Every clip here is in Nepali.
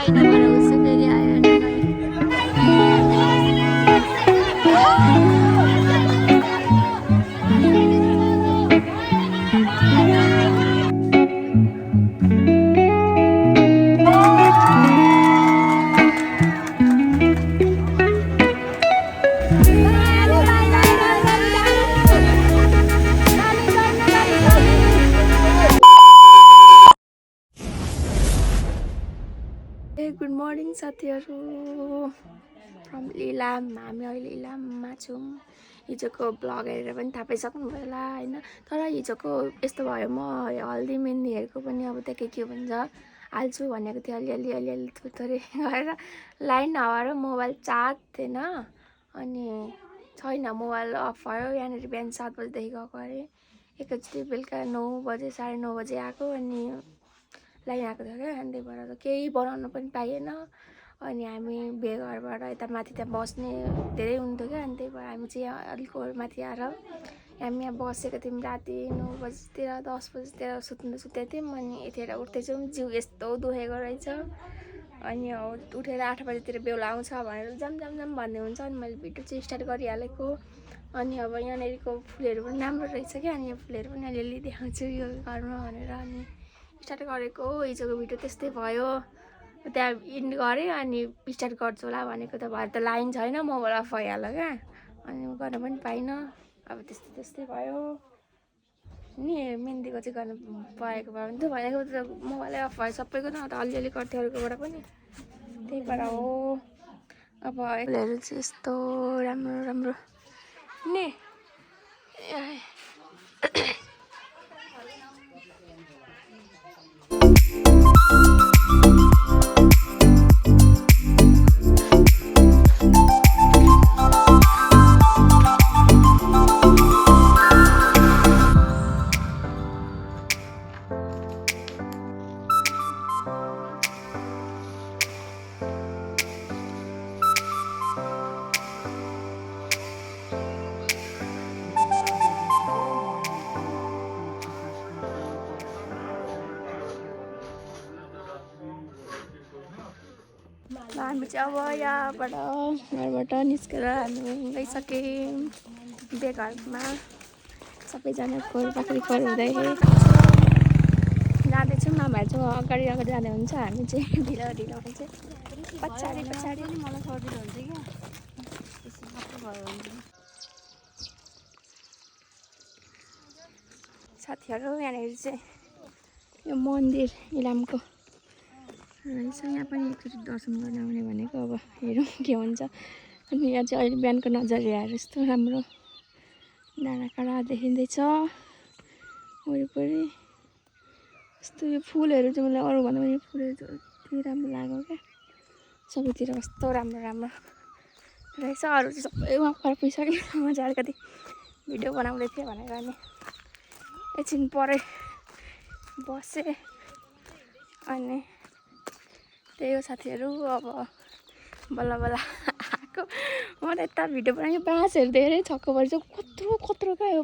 छैन भनेर उसो फेरि आयो अनि गुड मर्निङ साथीहरू फ्रम इलाम। हामी अहिले इलाममा छौँ। हिजोको ब्लग हेरेर पनि थाहा पाइसक्नुभयो होला होइन। तर हिजोको यस्तो भयो, म हल्दी मेहन्दीहरूको पनि अब त्यहाँ के भन्छ हाल्छु भनेको थिएँ, अलिअलि थोरै गरेर लाइन नभएर मोबाइल चार्ज थिएन अनि छैन, मोबाइल अफ भयो। यहाँनिर बिहान 7 बजीदेखि गएको अरे, एकैचोटि बेलुका 9 बजे 9:30 बजे आएको अनि लाइन आएको थियो क्या। अनि त्यही भएर केही बनाउनु पनि पाइएन। अनि हामी बेघरबाट यता माथि त्यहाँ बस्ने धेरै हुन्थ्यो क्या। अनि त्यही भएर हामी चाहिँ यहाँ अलिक माथि आएर हामी यहाँ बसेको थियौँ। राति 9 बजीतिर 10 बजीतिर सुतेको थियौँ। अनि यतिखेर उठ्दैछौँ, जिउ यस्तो दुखेको रहेछ। अनि उठेर 8 बजीतिर बेहुला आउँछ भनेर जाम भन्ने हुन्छ। अनि मैले भिडियो चाहिँ स्टार्ट गरिहालेको। अनि अब यहाँनिरको फुलहरू पनि राम्रो रहेछ क्या। अनि यो फुलहरू पनि अलिअलि देखाउँछु यो घरमा भनेर अनि स्टार्ट गरेको। हिजोको भिडियो त्यस्तै भयो, त्यहाँ इन्ड गरेँ अनि स्टार्ट गर्छु होला भनेको त भएर त लाइन छैन, मोबाइल अफ भइहाल्यो क्या। अनि गर्न पनि पाइनँ। अब त्यस्तै भयो नि। मेहन्दीको चाहिँ गर्नु पाएको भए हुन्थ्यो, भनेको त मोबाइलै अफ भयो सबैको त अलिअलि गर्थ्यो अरूकोबाट पनि। त्यही भएर हो अब फुलहरू चाहिँ यस्तो राम्रो नि। हामी चाहिँ अब यहाँबाट घरबाट निस्केर हामी गइसक्यौँ बेघरमा। सबैजना खोरपाखरी हुँदै जाँदैछौँ। नभए चाहिँ अगाडि जाँदै हुन्छ, हामी चाहिँ ढिलो हुन्छ पछाडि मलाई सजिलो हुन्छ क्या। साथीहरू यहाँनिर चाहिँ यो मन्दिर इलामको रहेछ। यहाँ पनि एकचोटि दर्शन गर्न आउने भनेको, अब हेरौँ के हुन्छ। अनि यहाँ चाहिँ अहिले बिहानको नजरियाहरू यस्तो राम्रो डाँडाकाँडा देखिँदैछ वरिपरि। यस्तो यो फुलहरू चाहिँ मलाई अरूभन्दा पनि फुलहरू चाहिँ यति राम्रो लाग्यो क्या। सबैतिर कस्तो राम्रो रहेछ। अरू चाहिँ सबै वहाँ फर्किसक्यो। म चाहिँ अलिकति भिडियो बनाउँदै थिएँ भनेर अनि एकछिन परे बसेँ। अनि त्यही हो साथीहरू, अब बल्ल आएको। म त यता भिडियो बनाएको बाँसहरू धेरै छक्क परेछ। कत्रो क्या यो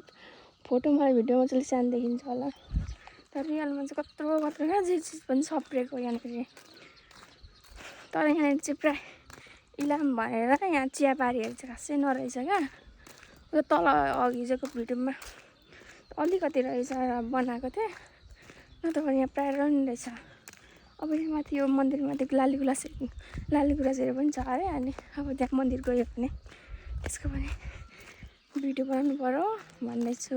फोटोमा भिडियोमा चाहिँ सानो देखिन्छ होला, तर रियलमा चाहिँ कत्रो क्या। जे चिज पनि सप्रेको यहाँनिर। तर यहाँनिर चाहिँ प्राय इलाम भनेर यहाँ चियाबारीहरू चाहिँ खासै नरहेछ क्या। उयो तल हिजोको भिडियोमा अलिकति रहेछ बनाएको थिएँ, नत्र भने यहाँ प्रायः रहेछ। अब यहाँ माथि यो मन्दिरमाथि लाली गुराँसहरू पनि छ अरे। अनि अब त्यहाँ मन्दिर गयो भने त्यसको पनि भिडियो बनाउनु पर्यो भन्दैछु।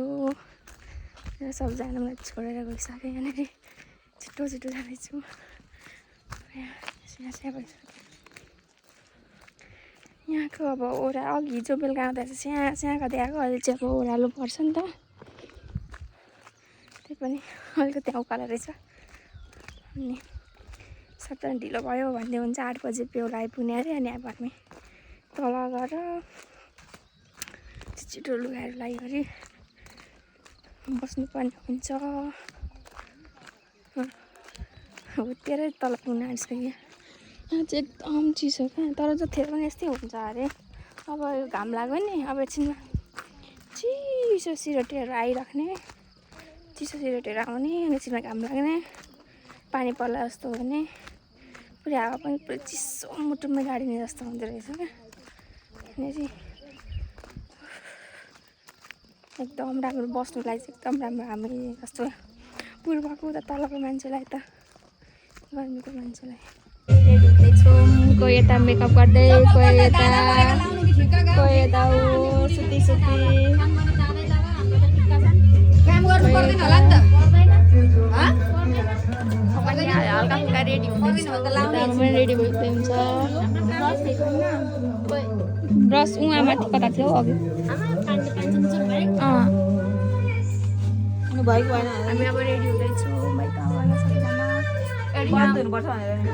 सबजना मलाई छोडेर गइसक्यो। यहाँनिर छिटो जाँदैछु। यहाँको अब अघि हिजो बेलुका आउँदा चाहिँ स्याहाको दिएको, अहिले चाहिँ अब ओह्रालो पर्छ नि त, त्यही पनि अलिकति उकालो रहेछ। अनि सबजना ढिलो भयो भन्दै हुन्छ। 8 बजी बेहुला आइपुग्ने अरे। अनि अब हामी तल गएर छिटो लुगाहरू लगाइगरी बस्नुपर्ने हुन्छ। अब धेरै तल पुग्न आँटिसक्यो। यहाँ चाहिँ एकदम चिसो क्या, तर जतिखेर पनि यस्तै हुन्छ अरे। अब यो घाम लाग्यो नि, अब एकछिनमा चिसो सिरोटीहरू आइराख्ने, चिसो सिरोटीहरू आउने, एकछिनमा घाम लाग्ने, पानी पर्ला जस्तो हुने, पुरै हावा पनि पुरै चिसो मुटुमै गाडिने जस्तो हुँदो रहेछ क्या यहाँनिर एकदम राम्रो बस्नुलाई चाहिँ एकदम राम्रो हामी जस्तो पूर्वको उता तलको मान्छेलाई त गर्मीको मान्छेलाई रेडी हुँदैछौँ कोही यता मेकअप गर्दै कोही यता सुती हल्का फुल्का रेडी हुँदैछ रेडी भइसकेको हुन्छ ब्रस उहाँ माथि कता थियो अघि हामी अब रेडी हुँदैछौँ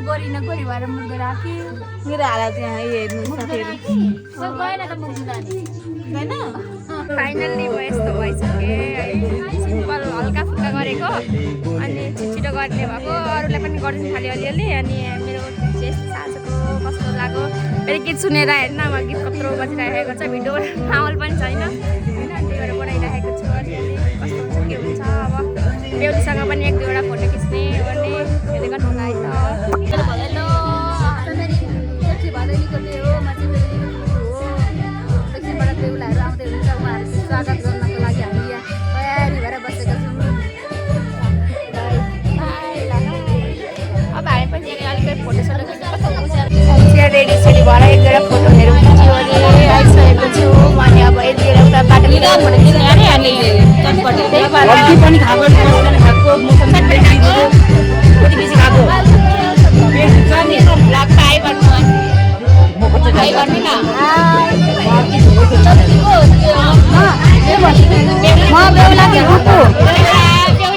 गोरी न गोरी भएर मुख राख्यो मेरो हालत यहाँ हेर्नु फाइनल्ली यस्तो भइसक्यो सिम्पल हल्का फुल्का गरेको अनि छिटो गर्ने भएको अरूलाई पनि गरिदिनु थाल्यो अलिअलि अनि मेरो चेस्ट साँझको कस्तो लाग्यो फेरि गीत सुनेर हेर्न अब गीत कत्रो बजिरहेको छ भिडियो माहौल पनि छैन होइन त्यही भएर बनाइरहेको छु अलिअलि कस्तो हुन्छ के हुन्छ अब बेहुलीसँग पनि एक दुईवटा फोटो खिच्ने गर्ने हेर्दै गर्नु होला है त बेहुलाहरू आउँदै हुन्छ उहाँहरू स्वागत गर्नको लागि हामी यहाँ तयारी भएर बसेका छौँ अब हामी पनि अलिकति फोटोसोटो खिच्नु रेडी सेडी भएर एक दुईवटा फोटोहरू खिच्यो अरे आइसकेको छु अनि अब एक दुईवटा उता बाटो फोटो खिच्ने अरे अनि पनि खाएको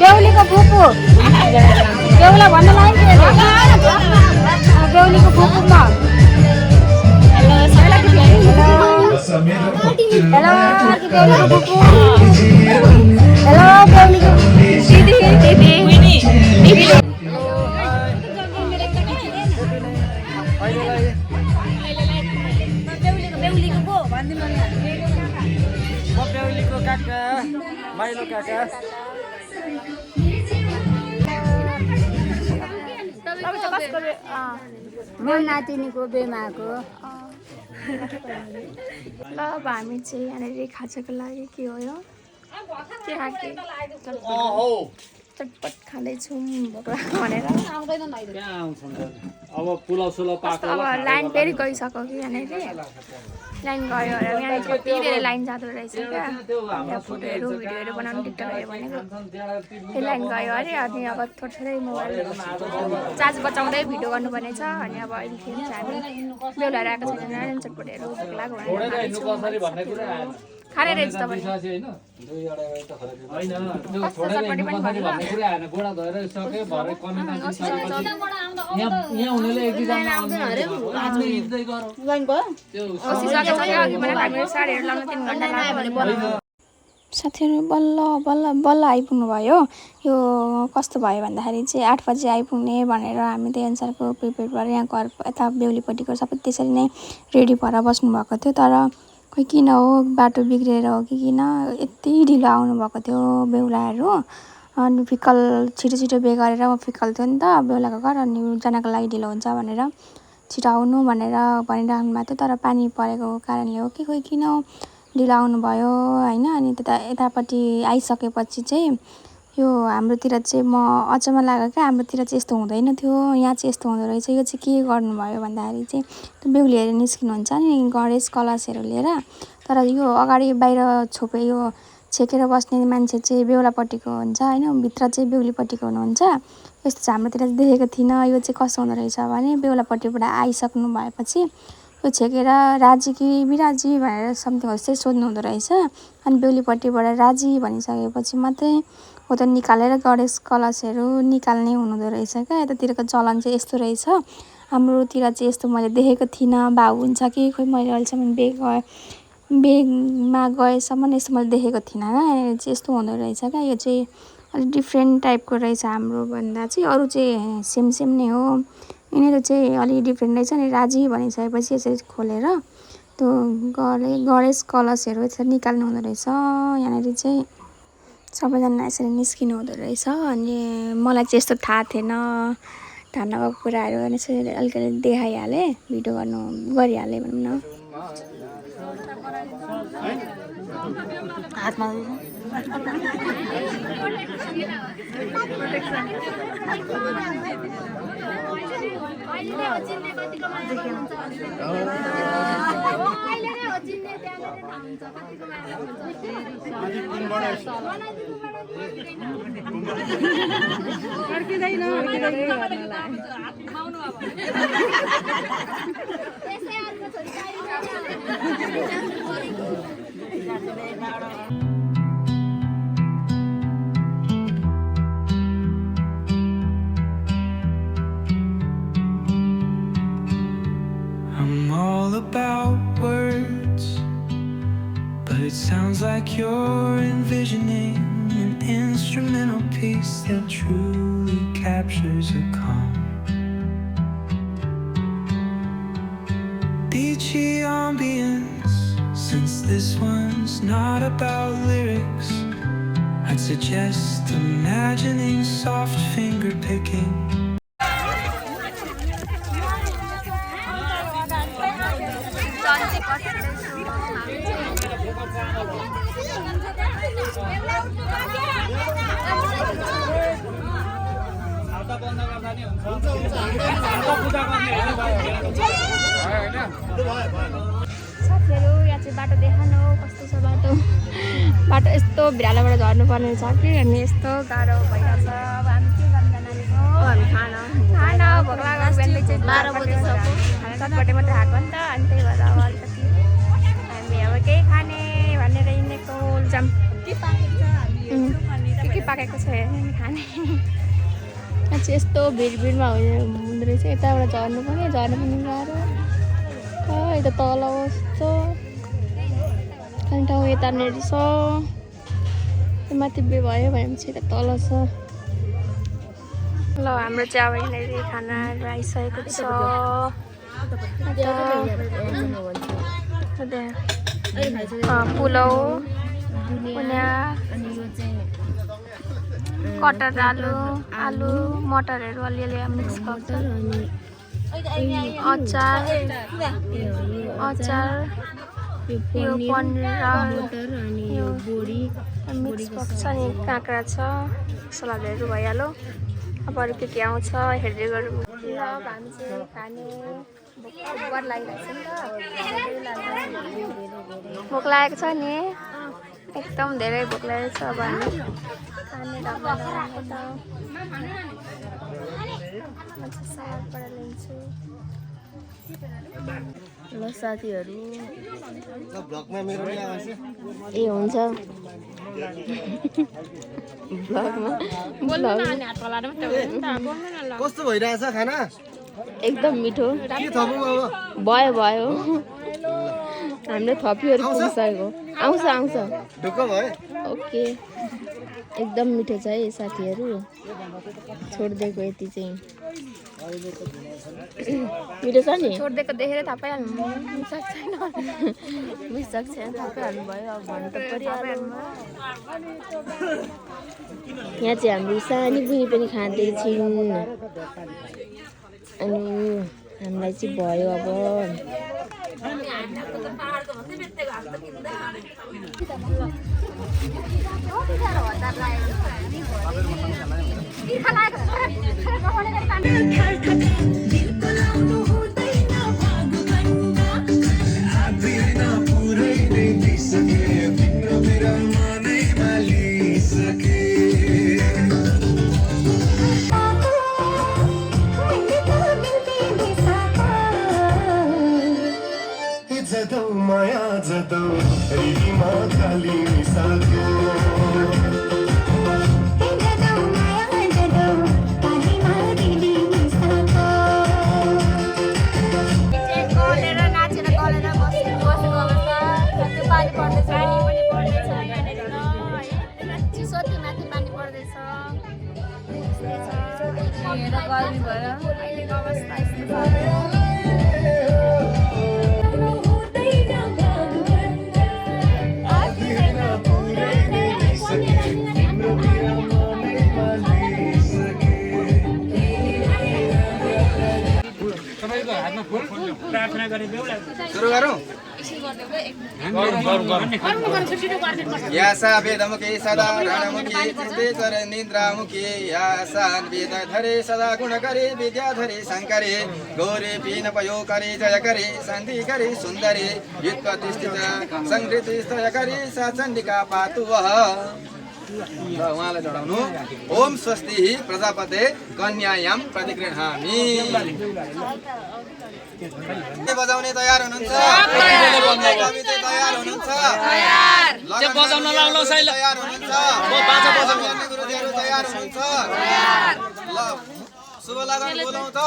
बेहुलीको फुपू बेहुला भन्नु लाग्यो बेहुलीको फुपू म हेलो बेहुलीको फुपू हेलो बेहुलीको दिदी दिदी बेहुलीको काका माइलो काका म नातिनीको बेमाको ल अब हामी चाहिँ यहाँनिर खाजाको लागि के हो यो चटपट खाँदैछौँ भोक लाग्यो भनेर अब पुलाउ सुलाउ अब लाइन फेरि गइसक्यो कि यहाँनिर लाइन गयो अरे यहाँ कति धेरै लाइन जाँदो रहेछ क्या यहाँ फोटोहरू भिडियोहरू बनाउनु टिकटकहरू भनेको त्यही लाइन गयो अरे अनि अब थोरै मोबाइल चार्ज बचाउँदै भिडियो गर्नुपर्ने छ अनि अब अहिलेखेरि चाहिँ हामी बेहुलाहरू आएको छैन चटपटहरू भोक लाग्यो भनेर खाने रहेछ तपाईँ साथीहरू बल्ल आइपुग्नु भयो यो कस्तो भयो भन्दाखेरि चाहिँ 8 बजी आइपुग्ने भनेर हामी त्यही अनुसारको प्रिपेयर भएर यहाँ घर यता बेहुलीपट्टिको सबै त्यसरी नै रेडी भएर बस्नु भएको थियो तर खोइ किन हो बाटो बिग्रेर हो कि किन यति ढिलो आउनुभएको थियो बेहुलाहरू अनि फिक्कल छिटो बे गरेर फिक्कल थियो नि त बेहुलाको घर अनि जानको लागि ढिलो हुन्छ भनेर छिटो आउनु भनेर भनिराख्नु भएको थियो तर पानी परेको कारणले हो कि खोइ किन ढिलो आउनुभयो होइन अनि यतापट्टि आइसकेपछि चाहिँ यो हाम्रोतिर चाहिँ म अचम्म लाग्यो क्या हाम्रोतिर चाहिँ यस्तो हुँदैन थियो यहाँ चाहिँ यस्तो हुँदो रहेछ यो चाहिँ के गर्नुभयो भन्दाखेरि चाहिँ त्यो बेहुलीहरू निस्किनुहुन्छ नि गणेश कलशहरू लिएर तर यो अगाडि बाहिर छोपे यो छेकेर बस्ने मान्छे चाहिँ बेहुलापट्टिको हुन्छ होइन भित्र चाहिँ बेहुलीपट्टिको हुनुहुन्छ यस्तो चाहिँ हाम्रोतिर देखेको थिइनँ यो चाहिँ कस्तो हुँदो रहेछ भने बेहुलापट्टिबाट आइसक्नु भएपछि यो छेकेर राजी कि बिराजी भनेर समथिङ जस्तै सोध्नु हुँदो रहेछ अनि बेहुलीपट्टिबाट राजी भनिसकेपछि मात्रै हो त निकालेर गणेश कलशहरू निकाल्ने हुनुहुँदो रहेछ क्या यतातिरको चलन चाहिँ यस्तो रहेछ हाम्रोतिर चाहिँ यस्तो मैले देखेको थिइनँ भाउ हुन्छ कि खोइ मैले अहिलेसम्म बेगमा गएसम्म यस्तो मैले देखेको थिइनँ क्या यहाँनिर चाहिँ यस्तो हुँदो रहेछ क्या यो चाहिँ अलिक डिफ्रेन्ट टाइपको रहेछ हाम्रो भन्दा चाहिँ अरू चाहिँ सेम नै हो यिनीहरू चाहिँ अलिक डिफ्रेन्ट रहेछ नि राजी भनिसकेपछि यसरी खोलेर त्यो गणेश कलशहरू यसरी निकाल्नु हुँदो रहेछ यहाँनिर चाहिँ सबैजना यसरी निस्किनु हुँदो रहेछ अनि मलाई चाहिँ यस्तो थाहा थिएन थाहा नभएको कुराहरू अलिकति देखाइहालेँ भिडियो गरिहालेँ भनौँ न। हातमा I'm all about words, but it sounds like you're envisioning an instrumental piece that truly captures a calm, beachy ambience. Since this one's not about lyrics, I'd suggest imagining soft finger picking. साथीहरू यहाँ चाहिँ बाटो देखाउनु कस्तो छ बाटो बाटो यस्तो भिरालोबाट झर्नुपर्ने छ कि अनि यस्तो गाह्रो भइरहेछ। अब हामी के गर्नु जानेको हामी खाना भोक लाग्यो बिहान चाहिँ 12 बजीसम्म चटपटे मात्रै खाएको नि त अनि त्यही भएर अब अलिकति हामी अब केही खाने भनेर हिँडेको जाम के पाकेको छ हेर्ने खाने। यहाँ चाहिँ यस्तो भिडमा हुँदो रहेछ यताबाट झर्नु पनि गाह्रो यता तल कस्तो खाने ठाउँ यतानिर छ माथि भयो भनेपछि यता तल छ। ल हाम्रो चाहिँ अब यहाँनिर खानाहरू आइसकेको छ। पुलाउ पुन्या कटर आलु मटरहरू अलिअलि मिक्स गर्छ अचार यो पनिर यो मिक्स भएको छ नि काँक्रा छ सलादहरू भइहाल्यो। अब अरू के आउँछ हेर्दै गरौँ। अब हामी चाहिँ खाने भोक लागिरहेको छ नि त भोक लागेको छ नि एकदम धेरै भोक लागेको छ। अब हामी खाने सलादबाट लिन्छु। ल साथीहरू ए हुन्छ कस्तो भइरहेछ खाना? एकदम मिठो के थपौँ अब? भयो हामीले थपिहरू पुगिसकेको आउँछ ढुक्क भयो। ओके एकदम मिठो छ है साथीहरू छोडिदिएको यति चाहिँ मिठो छ नि छोडिदिएको देखेर थाहा पाइहाल्नु बुझिसक्छ थाहा पाइहाल्नु भयो अब भन्नु त परिहाल्यो। यहाँ चाहिँ हाम्रो सानी बुनी पनि खाँदैछिन् अनि हामीलाई चाहिँ भयो अब माया जतो रिमा खाली मिसाको सुरु गरौँ यासा वेदमुखी सदा रणमुखी चिन्तेश्वर निद्रामुखी यासान वेदधरे सदा गुणकरी विद्याधरी शङ्करी गौरी पीन पयोकरी जयकरी शान्तिकरी सुन्दरी व्युत्पत्तिस्थित संहृतिस्तयकरी सा चण्डिका पातु वः उहाँलाई चढाउनु ओम स्वस्ति प्रजापते कन्यायां प्रतिगृह्णामि बजाउने तयार हुनुहुन्छ कविता तयार हुनुहुन्छ तयार बजाउन लाउनु तयार हुनुहुन्छ बाजा बजाउने गुरुजीहरु तयार हुनुहुन्छ ल शुभ लगन बोलाउँ त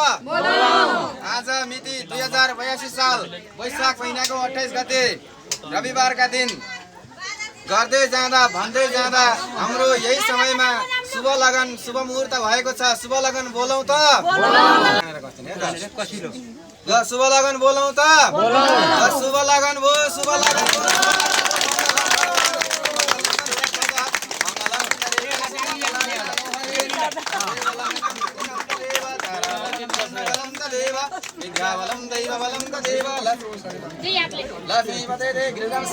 आज मिति 2082 साल वैशाख महिनाको 28 गते रविबारका दिन गर्दै जाँदा भन्दै जाँदा हाम्रो यही समयमा शुभ लगन शुभ मुहूर्त भएको छ शुभ लगन बोलाउँ त ल शुभ लगन बोलाउँ त शुभ लगन भो शुभ लगन विद्यावलं दैवबलं तदेव लक्ष्मीपते गृहं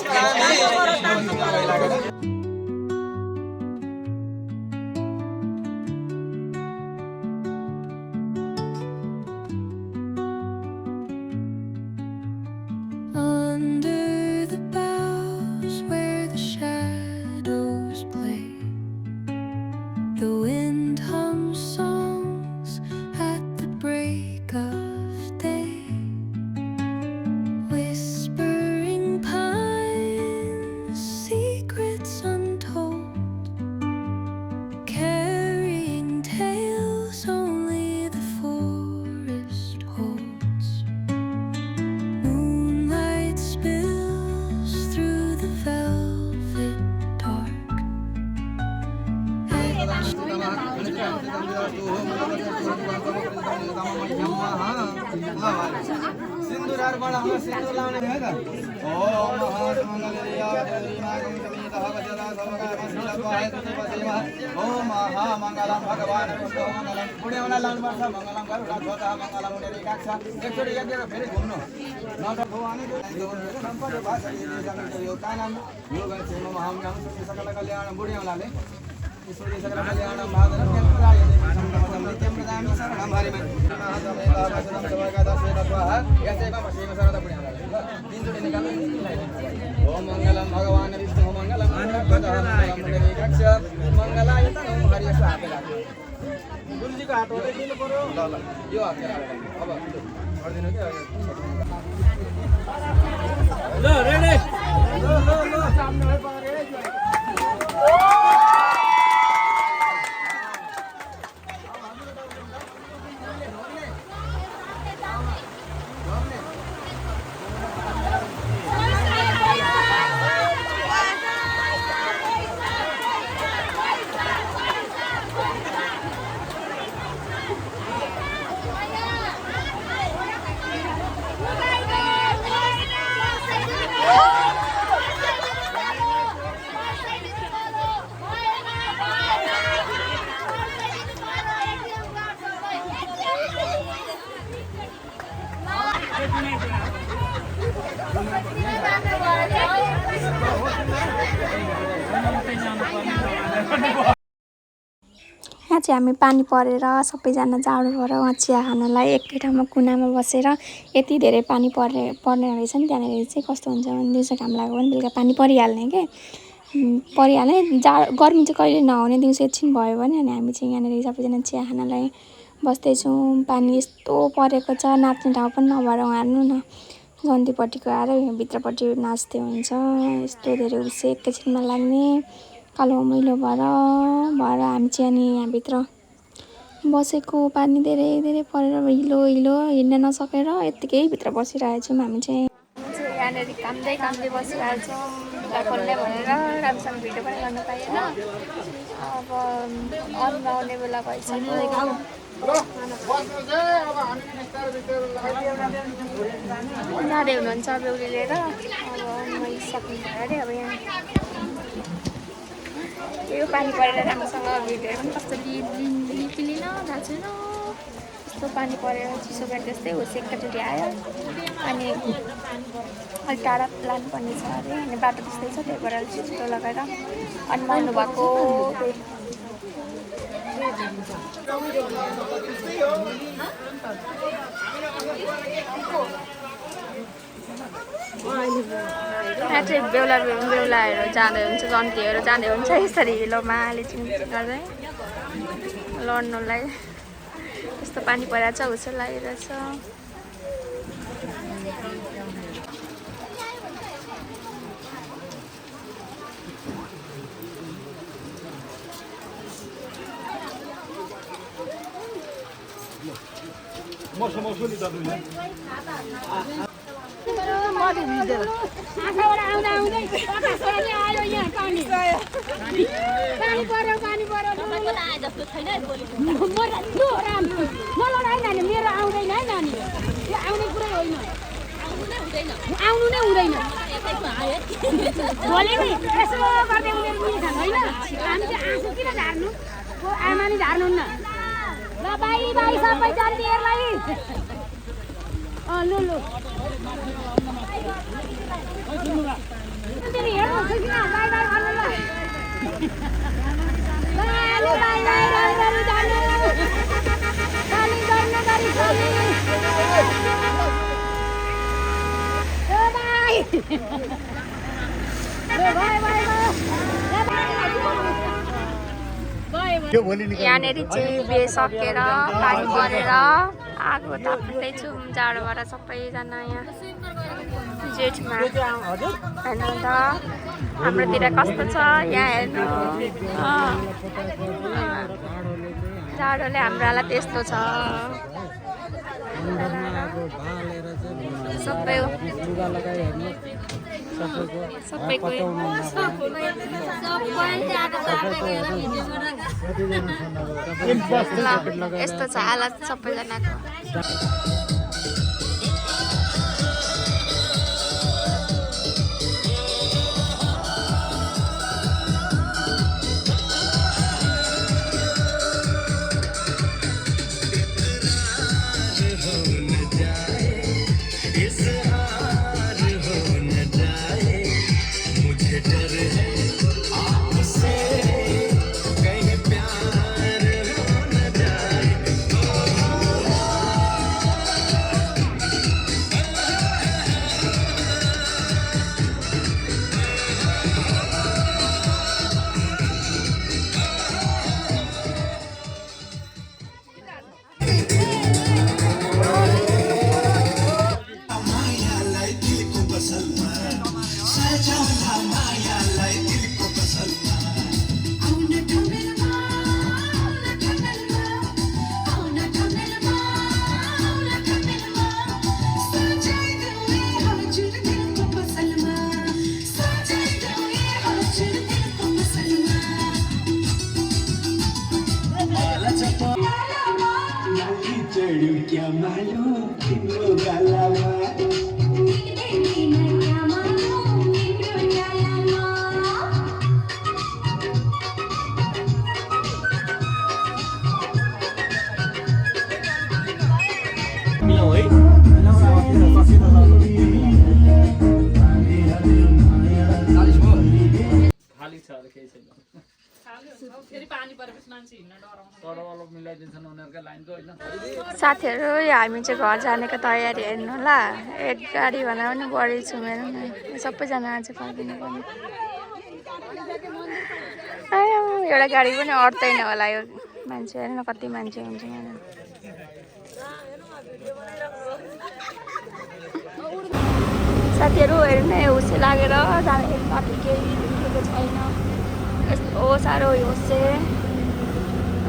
स्मरामि सिन्दूर लाउने है त ओम महामङ्गलम भगवान् पुण्यमा लाउनु पर्छ मङ्गलम गरुडध्वज मङ्गलम निरीकाक्ष एकचोटि यज्ञको फेरि घुम्नु नभवानी योगदानम योगक्षेम महाम्यम सकल कल्याण बुढियाउलाले ईश्वरी सकल कल्याण भादरम नित्यं प्रदामि शरणं हरिमन् ओम मंगलम भगवान विष्णु मंगलम मंगलाय तनो हरि साथ लाग्यो गुरुजी को हात उठै दिनु पर्यो ल ल यो हात अब गर्दिनु के ल रेडी ल सामने पारे यहाँ चाहिँ हामी पानी परेर सबैजना जाडो भएर वहाँ चिया खानलाई एकै ठाउँमा कुनामा बसेर यति धेरै पानी पर्ने रहेछ नि त्यहाँनिर चाहिँ कस्तो हुन्छ भने दिउँसो घाम लाग्यो भने बेलुका पानी परिहाल्ने के परिहाल्ने गर्मी चाहिँ कहिले नहुने दिउँसो एकछिन भयो भने अनि हामी चाहिँ यहाँनिर सबैजना चिया खानलाई बस्दैछौँ पानी यस्तो परेको छ नाच्ने ठाउँ पनि नभएर हेर्नु न जन्तीपट्टिको आएर भित्रपट्टि नाच्दै हुन्छ यस्तो धेरै उसे एकैछिनमा लाग्ने कालो मैलो भएर हामी चाहिँ अनि यहाँभित्र बसेको पानी धेरै धेरै परेर हिलो हिँड्न नसकेर यत्तिकै भित्र बसिरहेको छौँ हामी चाहिँ यहाँनिर कामदै बसिरहेको छौँ खोल्ने भनेर राम्रोसँग भिडियो पनि गर्न पाइएन अब अन्न आउने बेला भइसक्यो जाँदै हुनुहुन्छ बेहुली लिएर अब मैले सक्नु भयो अरे अब यहाँ यो पानी परेर राम्रोसँग भिडियोहरू पनि कस्तो लिन गएको छैन कस्तो पानी परेर चिसो गरेर त्यस्तै होस् एकैचोटि आयो अनि अलिक टाढा लानुपर्ने छ अरे अनि बाटो त्यस्तै छ त्यही भएर अलिक छिटो लगाएर अनि मान्नु भएको यहाँ चाहिँ बेहुलाहरू जाँदै हुन्छ जन्तीहरू जाँदै हुन्छ यसरी हिलोमा लिचिङ गर्दै लड्नुलाई यस्तो पानी परेर छ हुस्से लागिरहेछ आउनु नै हुँदैन भोलि नि यसो गर्दै उनीहरू मिल्छन् होइन हामी चाहिँ आँसु किन झार्नु आमा नि झार्नुहुन्न ल बाई बाई सबै जान्नेहरूलाई लु लु तिमी हेर्नु खुसी न बाई बाई भन्नु ल लु बाई बाई राम्ररी जानु खाली गर्नु गरी खाली यहाँनिर चाहिँ बिहे सकेर पानी परेर आगो ताप्दैछु जाडोबाट सबैजना यहाँ जेठमा हेर्नु त हाम्रोतिर कस्तो छ यहाँ हेर्नु जाडोले हाम्रोलाई त्यस्तो छ यस्तो छ हालत सबैजनाको साथीहरू हामी चाहिँ घर जानेको तयारी हेर्नु ल एक गाडी भन्दा पनि बढी छु मेरो नि सबैजना आज फर्किनु पर्ने एउटा गाडी पनि अट्दैन होला यो मान्छे हेर्नु कति मान्छे हुन्छ यहाँ साथीहरू हेर्नु हुस्से लागेर जाने बाटो केही देखेको छैन यस्तो साह्रो हुस्से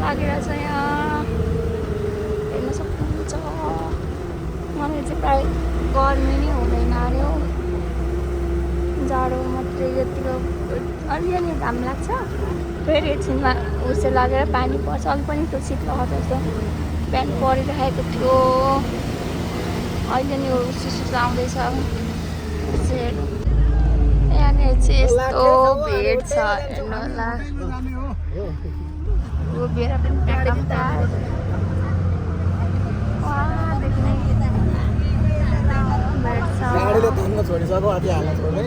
लागिरहेछ यहाँ हेर्न सक्नुहुन्छ मलाई चाहिँ प्रायः गर्मी नै हुँदैन अरे हौ जाडो मात्रै यतिको अलिअलि घाम लाग्छ फेरि एकछिनमा हुस्से लागेर पानी पर्छ अघि पनि त्यो शीतलहर जस्तो बिहान परिरहेको थियो अहिले नि हुस्से आउँदैछ हुस्सेहरू यहाँनिर चाहिँ यस्तो भिड छ हेर्नु होला उभिएर पनि एकदम वहाँदेखि नै भेट्छ। गाडीले तान्न छोडिसक्यो अति हाल्न छोड्दै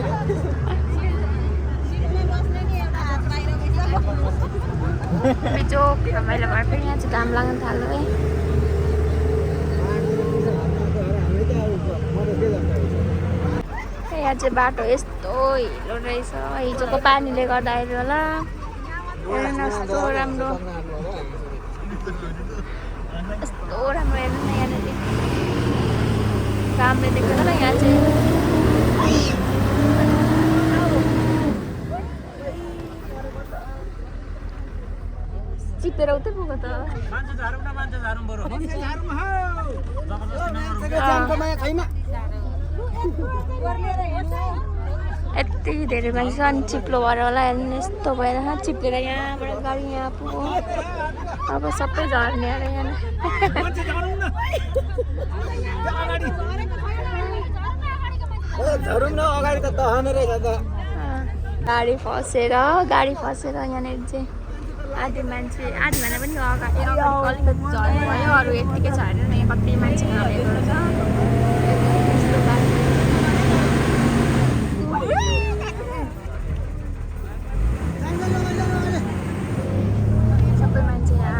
बिजोक रमाइलो भयो फेरि यहाँ चाहिँ घाम लाग्न थाल्यो है। यहाँ चाहिँ बाटो यस्तो हिलो रहेछ हिजोको पानीले गर्दाखेरि होला। हेर्नु न यस्तो राम्रो यस्तो राम्रो हेर्नु न यहाँनिर घामले देख्दैन ल यहाँ चाहिँ। चिप्लेर उतै पुग्यो त यति धेरै मान्छे छ अनि चिप्लो भएर होला हेर्नु यस्तो भएर चिप्लेर यहाँबाट गाडी यहाँ पुग्यो। अब सबै झर्ने अरे यहाँ झरौँ न अगाडि त दहने रहेछ त गाडी फसेर यहाँनिर चाहिँ आधी मान्छे आधी भन्दा पनि अगाडि अलिकति झर्नु भयो अरू यत्तिकै झरेर यहाँ कति मान्छे हालेको छ। सबै मान्छे यहाँ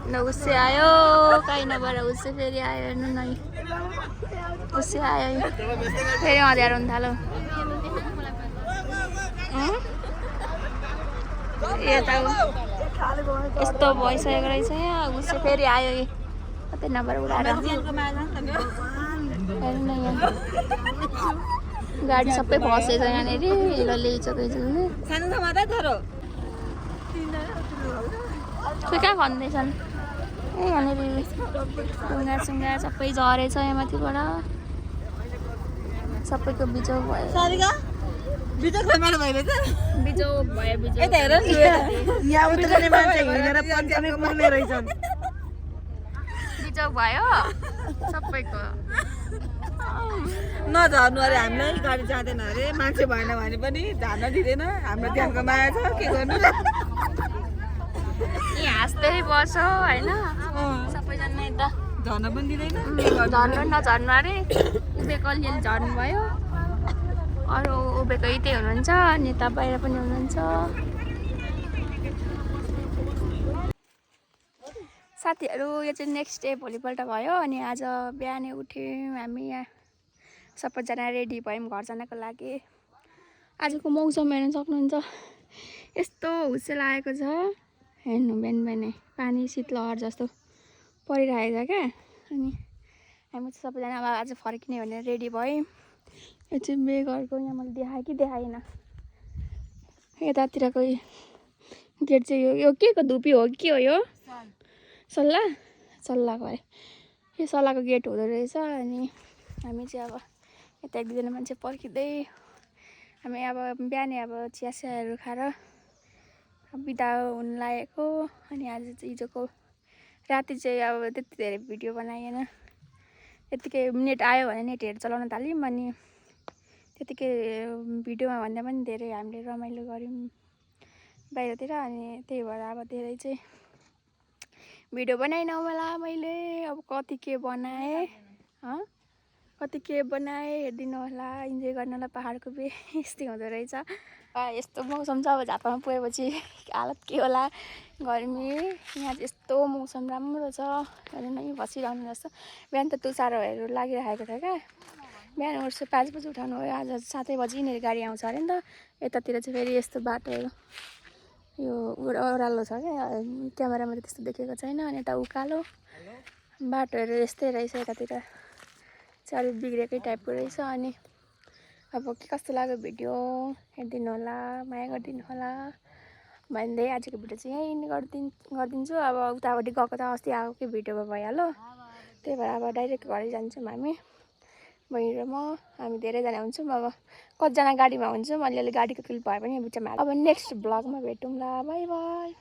न उससे आयो कहीँ नभएर उससे फेरि आयो हेर्नु न उससे आयो फेरि अँध्यारो हुन थाल्यो। यता यस्तो भइसकेको रहेछ यहाँ उससे फेरि आयो कतै नभएर उडाएर हेर्नु न यहाँ गाडी सबै फसेछ यहाँनिर हिलोले हिचोकिचोले खोइ कहाँ खन्दैछन् ए यहाँनिर ढुङ्गासुङ्गा सबै झरेछ यहाँ माथिबाट सबैको बिजोक भयो बिजोक भयो सबैको नझर्नु अरे हामीलाई गाडी जाँदैन अरे मान्छे भएन भने पनि झार्न दिँदैन हाम्रो ध्यानको माया छ के गर्नु यहाँ हाँस्दै बस्छ होइन सबैजना यता झर्न पनि दिँदैन झर्नु नझर्नु अरे उभिएको अलिअलि झर्नु भयो अरू उभिएको यतै हुनुहुन्छ अनि यता बाहिर पनि हुनुहुन्छ। साथीहरू यो चाहिँ नेक्स्ट डे भोलिपल्ट भयो अनि आज बिहानै उठ्यौँ हामी यहाँ सबैजना रेडी भयौँ घर जानको लागि। आजको मौसम हेर्न सक्नुहुन्छ यस्तो हुस्से लागेको छ हेर्नु बिहान बिहानै पानी शीतलहर जस्तो परिरहेको छ क्या। अनि हामी चाहिँ सबैजना अब आज फर्किने भनेर रेडी भयौँ। यो चाहिँ बेगरको यहाँ मैले देखाएँ कि देखाइनँ यतातिरको गेट चाहिँ यो के को धुपी हो के हो यो सल्लाहको अरे यो सल्लाहको गेट हुँदो रहेछ। अनि हामी चाहिँ अब यता एक दुईजना मान्छे पर्खिँदै हामी अब बिहानै अब चियासियाहरू खाएर बिदा हुन लागेको। अनि आज चाहिँ हिजोको राति चाहिँ अब त्यति धेरै भिडियो बनाएन यतिकै नेट आयो भने नेटहरू चलाउन थाल्यौँ अनि त्यतिकै भिडियोमा भन्दा पनि धेरै हामीले रमाइलो गऱ्यौँ बाहिरतिर। अनि त्यही भएर अब धेरै चाहिँ भिडियो बनाइनँ होला मैले अब कति के बनाएँ हेरिदिनु होला इन्जोय गर्नु होला। पाहाडको बे यस्तै हुँदो रहेछ यस्तो मौसम छ अब झापामा पुगेपछि हालत के होला गर्मी। यहाँ चाहिँ यस्तो मौसम राम्रो छ हेर्नु नै बसिरहनु जस्तो। बिहान त तुसारोहरू लागिरहेको थियो क्या बिहान उठ्छु 5 बजी उठाउनु भयो आज 7 बजी यिनीहरू गाडी आउँछ अरे नि त। यतातिर चाहिँ फेरि यस्तो बाटोहरू यो ओह्रालो छ क्या क्यामेरामा त त्यस्तो देखेको छैन। अनि यता उकालो बाटोहरू यस्तै रहेछ यतातिर चाहिँ अलिक बिग्रेकै टाइपको रहेछ। अनि अब के कस्तो लाग्यो भिडियो हेरिदिनु होला माया गरिदिनु होला भन्दै आजको भिडियो चाहिँ यहीँ गरिदिन्छु। अब उतापट्टि गएको त अस्ति आएकै भिडियोमा भइहाल्यो त्यही भएर अब डाइरेक्ट घरै जान्छौँ हामी बहिनी र म। हामी धेरैजना हुन्छौँ अब कतिजना गाडीमा हुन्छौँ अलिअलि गाडीको फिल भयो भने बिचमा अब नेक्स्ट ब्लगमा भेटौँला बाई बाई।